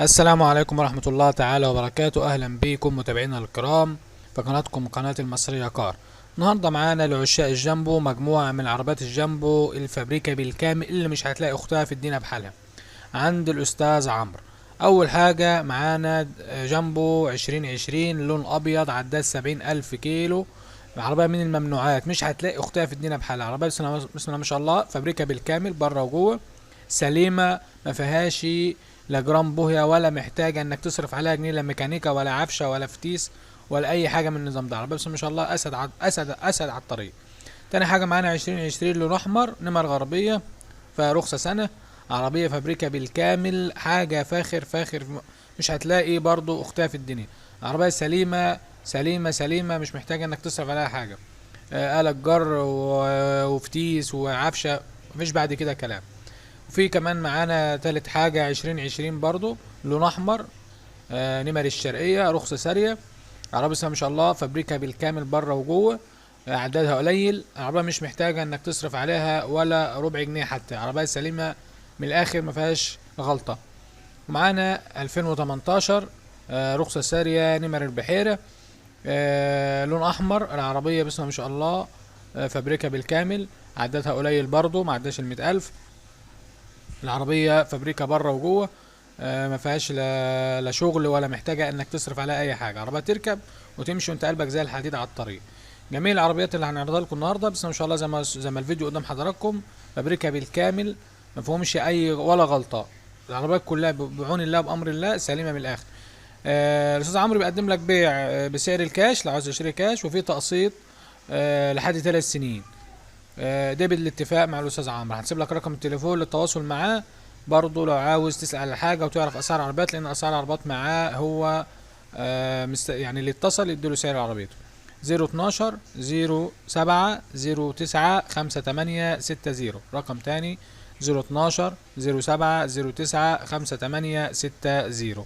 السلام عليكم ورحمة الله تعالى وبركاته. أهلا بكم متابعينا الكرام في قناتكم قناة المصرية كار. النهاردة معانا لعشاق الجامبو مجموعة من عربيات الجامبو الفابريكا بالكامل اللي مش هتلاقي أختها في الدنيا بحالها عند الأستاذ عمرو. أول حاجة معانا جامبو 2020 لون أبيض، عداد 70,000 كيلو، عربية من الممنوعات مش هتلاقي أختها في الدنيا بحالها. عربية بسم الله ما شاء الله فابريكا بالكامل بره وجوه، سليمة ما فيهاش لا جرام بوهية ولا محتاجة انك تصرف عليها جنيه، لا ميكانيكا ولا عفشة ولا فتيس ولا اي حاجة من النظام ده. عربية بسم الله ما شاء الله اسد اسد اسد على الطريق. تاني حاجة معانا 2020 لون احمر، نمر غربية، فرخصة سنة، عربية فابريكا بالكامل، حاجة فاخر فاخر مش هتلاقي برضو اختها في الدنيا. عربية سليمة سليمة سليمة مش محتاجة انك تصرف عليها حاجة، آلة جر وفتيس وعفشة، مفيش بعد كده كلام. وفي كمان معانا تالت حاجة 2020 برضو لون احمر، نمر الشرقية، رخصة سارية، عربية ما شاء الله فابريكا بالكامل بره وجوه، عددها قليل، عربية مش محتاجة انك تصرف عليها ولا ربع جنيه حتى، عربية سليمة من الاخر ما فيهاش غلطة. ومعانا 2018، رخصة سارية، نمر البحيرة، لون احمر، العربية بسم الله ما شاء الله، فابريكا بالكامل، عددها قليل برضو ما عداش المية ألف، العربية فابريكا بره وجوه، ما فيهاش لا شغل ولا محتاجة انك تصرف عليها اي حاجة، عربية تركب وتمشي وانت قلبك زي الحديد على الطريق. جميع العربيات اللي هنعرضها لكم النهارده بس ما شاء الله زي ما الفيديو قدام حضراتكم فابريكا بالكامل ما فيهمش اي ولا غلطة، العربيات كلها بعون الله بامر الله سليمة من الاخر. الاستاذ عمرو بيقدم لك بيع بسعر الكاش لو عايز تشتري كاش، وفي تقسيط لحد 3 سنين. ده بالاتفاق مع الاستاذ عمرو. هنسيب لك رقم التليفون للتواصل معاه برضو لو عاوز تسأل على حاجة وتعرف اسعار العربيات، لان اسعار العربيات معاه هو يعني اللي اتصل يديله سعر عربيته. 012 07 09 58 60، رقم تاني 012 07 09 58 60.